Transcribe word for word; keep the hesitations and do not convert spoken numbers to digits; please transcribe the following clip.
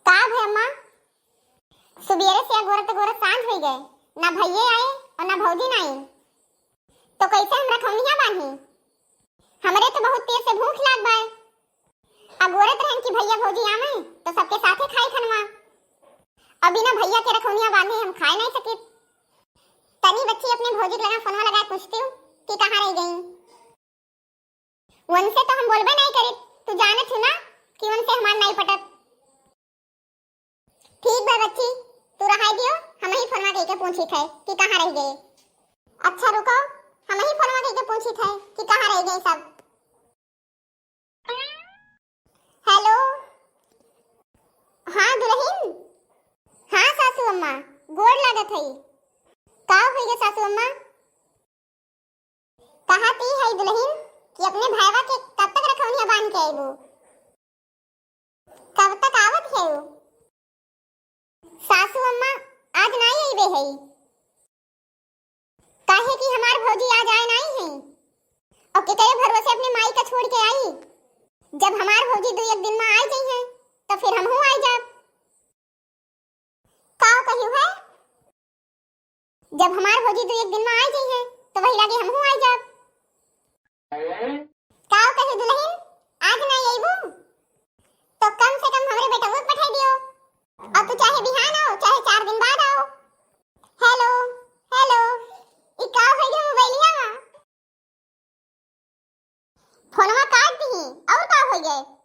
का भे अम्मा? सुबेरे से अगोरत अगोरत सांझ होइ गए, ना भइये आए और ना भौजी ना आई, तो कैसे हम रखौनिया बांधी? हमरे तो बहुत तेज से भूख लाग बाय। अगोरत रहन कि भइया भौजी आवे तो सबके साथे खाई खनवा। अब बिना भइया के रखौनिया बांधे हम खाए नहीं सकित। तनी बच्ची अपने भौजी के लगा फोनवा लगाए पूछती हूँ कि कहाँ रह गई। उनसे तो हम बोलबे नहीं करित, तू जानत हूँ ना कि उनसे हमार नहीं पटत। ठीक बा बच्ची, तू रहाई दियो, हम ही फोनवा कइके पूछित है कि कहाँ रह गए। अच्छा रुको, हम ही फोनवा कइके पूछित है कि कहाँ रह गए सब। हेलो, हाँ दुल्हन, हाँ सासू अम्मा, गोड़ लागत है। का होइगे सासू अम्मा? कहत ई है दुल्हन कि अपने भाईवा के कब तक रखौनिया बांध के अइबू? कब तक आवत है उ? सासू अम्मा, आज नाई अइबे है, काहे कि हमार भौजी आज आए नाई है। और केकरे भरोसे अपने माई का छोड़ के आई? जब हमार भौजी दू एक दिन में आ जाई है, तो फिर हमहू आ जाब। का कही है? जब हमार भौजी दू एक दिन में आ जाई है, तो वही लागे हमहू आ जाब। का कही दुल्हन, आज ना अइबू, तो कम से कम हमरे बेटवा के पठाई दियो। और तू चाहे बिहान आओ, चाहे चार दिन बाद आओ। हेलो, हेलो, ई का होइ गए मोबाइलिया में? फोनवा काट दी, और का होइ गए?